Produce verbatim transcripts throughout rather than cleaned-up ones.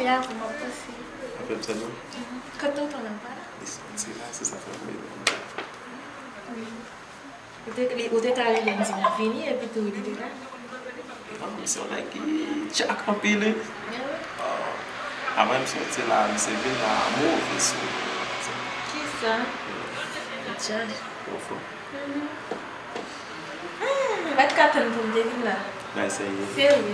Ya, kòman w panse? Afè m sèlman? Kote w tonton an pa la? Li soti la, se sa fè m rele. Ou te, li, ou te ka rele m di m vini, epi tou li te la? Non, misye yon nèg ki tchak anpil, wi. Ah, avan m soti la, misye vin la, move sou mwen. Kisa? Tchak. Ou fò. Hmm, m pa t ka tann pou m te vin la. Bagay serye. Serye.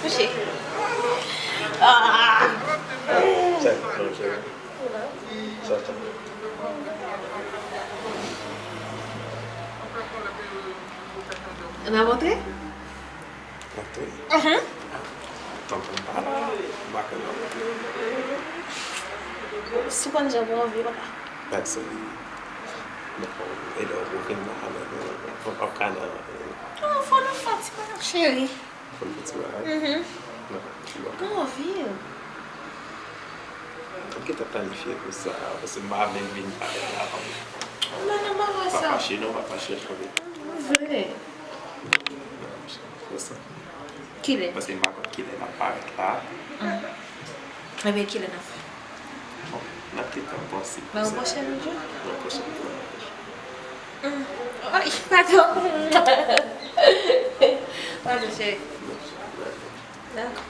Kouche. Ah! Sa, non, cheri. Sa, sa. N a montre? Montre? Mhm. Tankou m pa la, m pa konn nan montre. Si w konn jan pou anvi, papa. Bagay serye. Bon, e lè w vin la, men nou, w ap ka nan. Non, fò nou fè yon ti bagay, cheri. Fò n fè ti bagay? Mhm. Non, m anvi. M gentan planifye pou sa, paske m pa vle vin avèk la, pa. Non, non, m pa wè sa. Pa fache non, pa fache, tande. M vle. Non, m fè sa. Kilè? Paske m pa konn kilè n ap parèt la. Mm. Ebyen, kilè n ap fè? Bon, n ap gentan panse. Nan yon pwochèn jou? Nan yon pwochèn jou. Mm. Ay, padon. Padon, cheri. Dakò.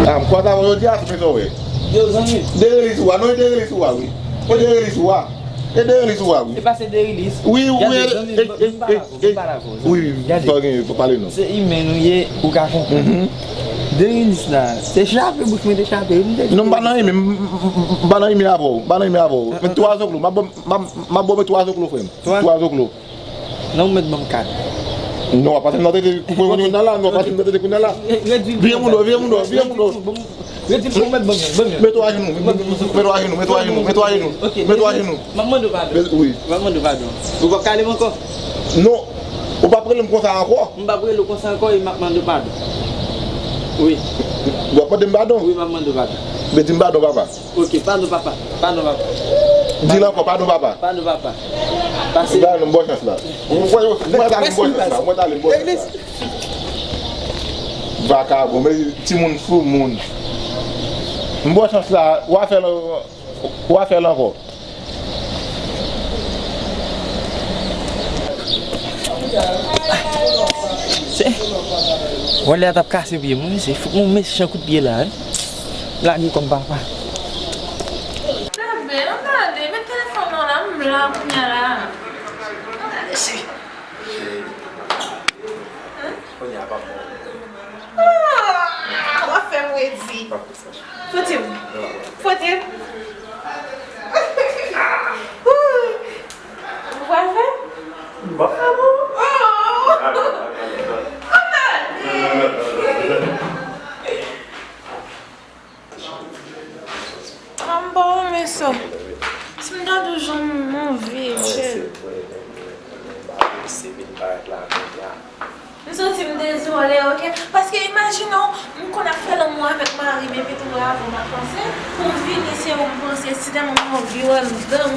Ah, m kwè sa jodi a, se sa w wè. Yo, zanmi. Derilis ou a, non, Derilis ou a, wi. O Derilis ou a. E Derilis ou a, wi. E pa se Derilis. Wi, wi, gade, zanmi, m pa dakò, m pa dakò, zanmi. Wi, wi, gade. Sa w genyen, pa pale non. Se imen nou ye, ou ka konprann. Mhm. Derilis la, se chape bouch mwen te chape, m te. Non, m pa nan imen, m, m, m, m pa nan imen avè w, m pa nan imen avè w. Ah, ah, ah. Men twa zoklo, m ap ba w, m ap, m ap ba w men twa zoklo, frè m. Twa? Twa zoklo. Non, ou mèt ban m kat. Non, w ap pase m nan tete kounye a la, non, w ap pase m nan tete kounye a la. Vire moun do, vire moun do, vire moun do. Redi l pou mèt ban m youn, ban m youn. Mete w ajenou, mete w ajenou, mete w ajenou, mete w ajenou, mete w ajenou. Ok, mete w ajenou. M ap mande w padon. Wi. M ap mande w padon. Ou p ap ka rele m ankò? Non, ou p ap rele m konsa ankò. M p ap rele w konsa ankò e m ap mande w padon. Wi. W ap mande m padon? Wi, m ap mande w padon. Men di m padon, papa. Ok, padon papa, padon papa. Di l ankò, padon papa. Padon papa. Pase. Ba nou bon chans la. Mwen, mwen, mwen ta li bon chans la, mwen ta li bon chans la. Vakabon, men timoun sou moun. M bon chans la, w a fè l, w a fè l ankò. Se, vòlè a t ap kase pye m, wi, se fòk yon mechan kout pye la, wi. Lage kò m papa. Bebe, ann ale, met telefòn nan la, m la kounye a la. Ann ale, cheri. Cheri. Kounye a pa bon. Ah, w ap fè m redi. Foti m. Foti m. Ou pral fè? M pa fè non. Oh! Ann ale. Ah, m pa renmen sa. Si m ta di w jan m anvi, cheri. M santi m dezole, oke? Paske imajine w, m konn ap fè lanmou avèk mari m, epi tou avan m ap panse pou m vini, se ou m panse, si tèlman m anvi wè m, m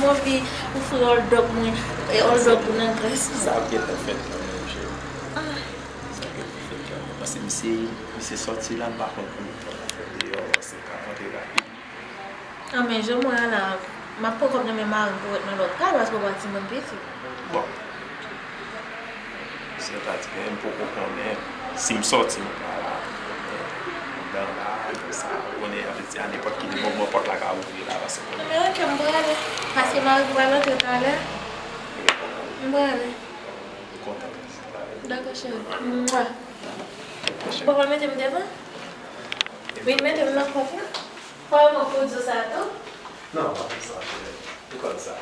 anvi ofri w hot dog mwen, e hot dog ou nan grès mwen. Sa ap gentan fèt kanmenm, cheri. Ah. Sa ap gentan fèt kanmenm. Paske misye, misye sòti la, m pa konn konbyen tan l ap fè deyò, paske l ka rantre rapid. Ah, men jan m wè a la, m ap pran kòb nan men mari m pou ret nan lòt kay, paske w pa timoun piti. Bon. Sètadi, men m poko konnen si m sòti, m pa la. Men, anndan la, sa, ou konnen, anfèt, se a nenpòt ki moman pòt la ka ouvri la, paske. Men oke, m prale. Paske mari m pral antre talè. M prale. M kontan. Dakò, cheri. Mwa. Ou pa pral mete m devan? Wi, mete m nan pòt la. Fò yo pran pwodui sa tou? Non, pa fè sa, cheri. Ou konn sa.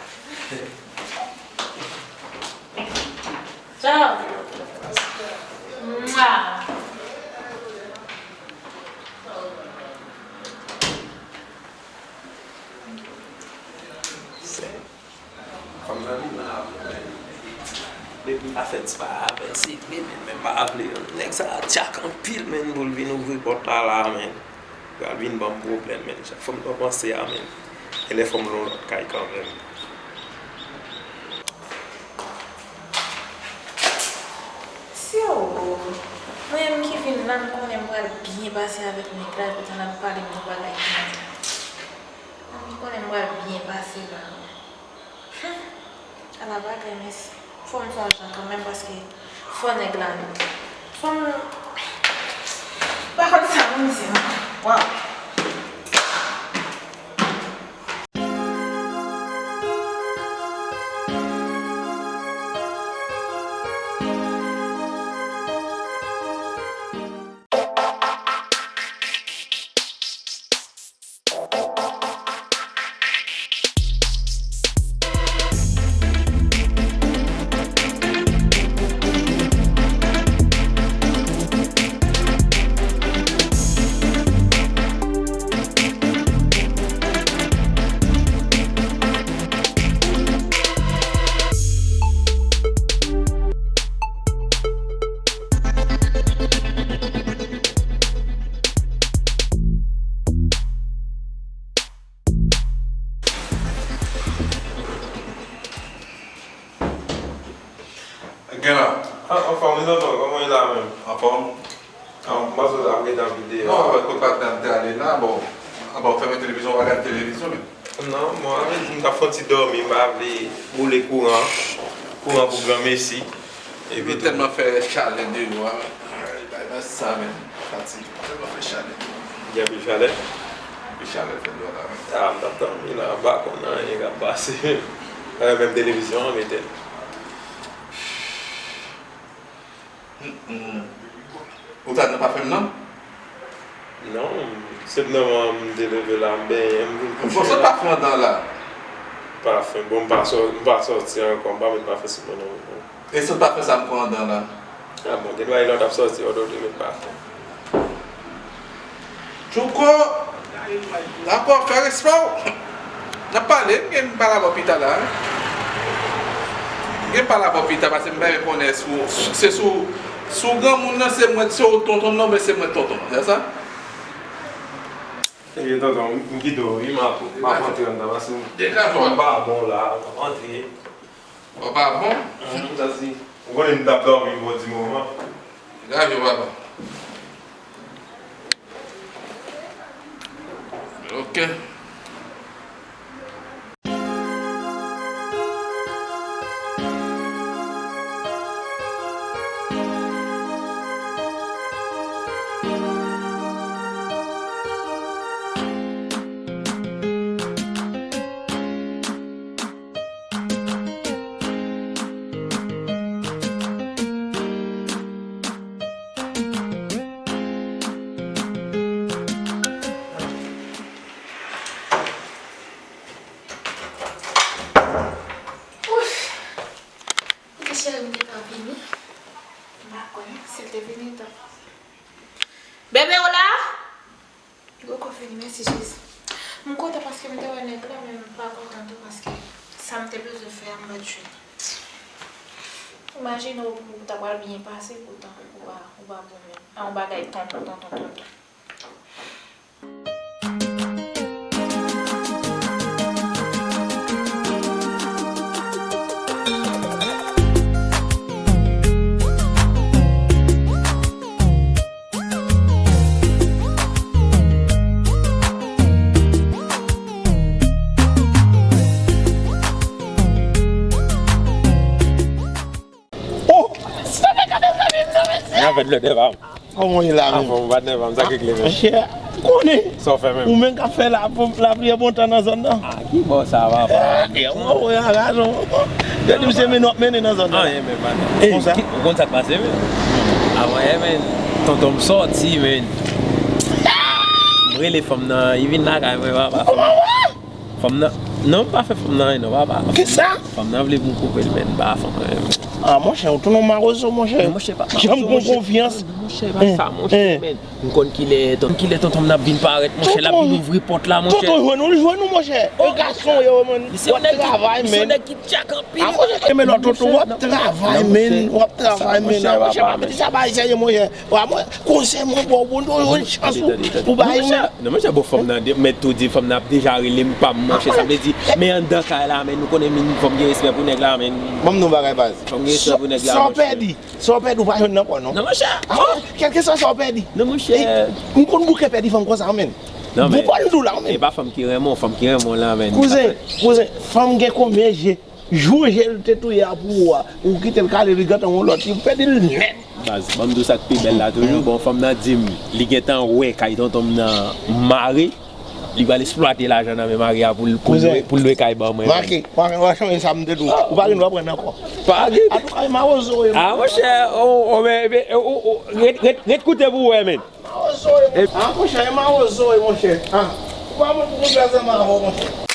Tchao. Mwa. Fanm nan li la. Depi m pa fè ti bagay avè l, se vre, men, men m pa vle. Nèg sa a tchak anpil, men, pou l vin ouvri pòt la, la, men. Pral vin ban m pwoblèm, men. Chak fwa m t ap panse a, men. Genlè fò m nan yon lòt kay kanmenm. Syo, mwen menm ki vin la, m konnen m pral byen pase avèk nèg la, epi tan n ap pale m de bagay ki mal. M konnen m pral byen pase la. Hmm. Ala bagay, mesye. Fò m fè yon jan kanmenm, paske fò nèg la, fò m pa konn sa pou m di non. Waw. Gen la. Ah, anfòm, wi, tonton, kòman w ye la menm? Anfòm. Ah, m panse w t ap gade videyo. Non, avèk kote patnè m te ale la, bon, apa w fèmen televizyon, w pa gade televizyon, men. Non, bon, avè di m t ap fè yon ti dòmi, m pa vle boule kouran, kouran pou granmesi. Epi tou tèlman fè chalè deyò a, men. Ay, bay, bay sa, men. Fatig. Tèlman fè chalè deyò. Gen anpil chalè? Anpil chalè fè deyò la, men. Ah, m t ap dòmi la, m pa konn anyen k ap pase. Menm televizyon an mete l. Mm, mm. Ou t al nan pafen m nan? Non, se nan m te leve la, m benyen, m vin kouche. Bon, sot pafen andan la. Pafen, bon, m pa sò-, m pa sòti ankò, m pa met pafen sou mwen non. E sot pafen sa m pran andan la. Ah bon, gen dwa e lè w t ap sòti, ou te met pafen. Tchouko, dakò, fè respè w. N ap pale, m gen pale avè w pita la, wi. M gen pale avè w pita, paske m ta renmen konnen si w, se sou, sou granmoun nan, se mwen, se ou tonton nan, oubyen se mwen tonton, se sa? Ebyen, tonton, m kite w, wi, m ap, m ap antre anndan, paske m pa bon la, m ap antre. Ou pa bon? Mhm, sa si. Ou konnen m t ap dòmi pou yon ti moman. Degaje w, papa. Ok. Ouf! Kote cheri m gentan vini? M pa konn si l te vini tou. Bebe, w la? Li poko vini, mèsi Jezi. M kontan paske m te wè nèg la, men m pa kontan tou paske sa m te bezwen fè a, m pa t jwenn. Imajine w, ou ta pral byen pase, poutan ou pa, ou pa bon menm. A yon bagay tonton, tonton, tonton. Oh! Sa fè gade zanmi m nan, mesye! N ap fè lòt dèba. Kòman w ye la menm? Anfòm, patnè pa m, sa k regle menm? Monchè, ou konnen. Sa w fè menm? Ou menm k ap fè la, lapriyè bon tan nan zòn nan. A, ki bò sa, papa? Monchè, w wè a rajon. Yo di m se mennen w ap mennen nan zòn nan. Anyen menm, patnè. Konsa? Ou konn sa k pase menm? Avan yè menm, tonton m sòti menm. M rele fanm nan, li vin lakay mwen, papa. Fanm nan, non, m pa fè fanm nan anyen non, papa. Kisa? Fanm nan vle pou m koupe l, men m pa fè anyen. Ah, monchè, ou tounen yon mawozo, monchè. Non, monchè, pa, pa, janm gon konfyans. Non, monchè, pa sa, monchè, men. M konn kilè, ton, kilè tonton m nan ap vin parèt, monchè, l ap vin ouvri pòt la, monchè. Tonton jwenn ou, l jwenn ou, monchè. E gason w ye, man. W ap travay, men. Misye yon nèg ki tchak anpil. Ah, monchè, men non, tonton, w ap travay, men. W ap travay, men. Ah, monchè, papa, men. Sa bay serye, monchè. Wa, mwen, konsèy mwen ba w, bon, yon chans pou bay. Non, monchè, bon, fanm nan, mèt tou di, fanm nan ap deja rele m pa m, monchè, sa vle di, men anndan kay la, men, nou konnen, men, fò m gen respè pou nèg la, men. Ban m di w bagay, baz. Fò m gen respè pou nèg la, monchè. Sa w pèdi, sa w pèdi, ou pa jwenn nan ankò, non. Non, monchè. Ah, kèlkeswa sa w pèdi. Non, monchè. M konn bouke pèdi fanm konsa, men. Non, men. Bon, pa nou la, men. E pa fanm ki renmen w, fanm ki renmen w la, men. Kouzen, kouzen, fanm gen konbyen je? Jou je l te touye a pou ou a, ou kite l kale, li gentan yon lòt, li pèdi l nèt. Baz, ban m di w sa k pi bèl la toujou. Bon, fanm nan di m, li gentan wè kay tonton m nan mare, li pral eksplwate lajan nan men mari a pou l, pou l lwe, pou l lwe kay ban mwen. Make, make, w a chanje sa m te di w. Ou pa gen dwa pran ankò. Pa gen. Antouka, e mawozo w ye. Ah, monchè, o, o, men, men, o, o, ret, ret, ret koute pou w wè, men. Mawozo w ye, monchè. Ah, monchè, e mawozo w ye, monchè. Ah, ou pa moun pou konn pèsonn avè w, monchè.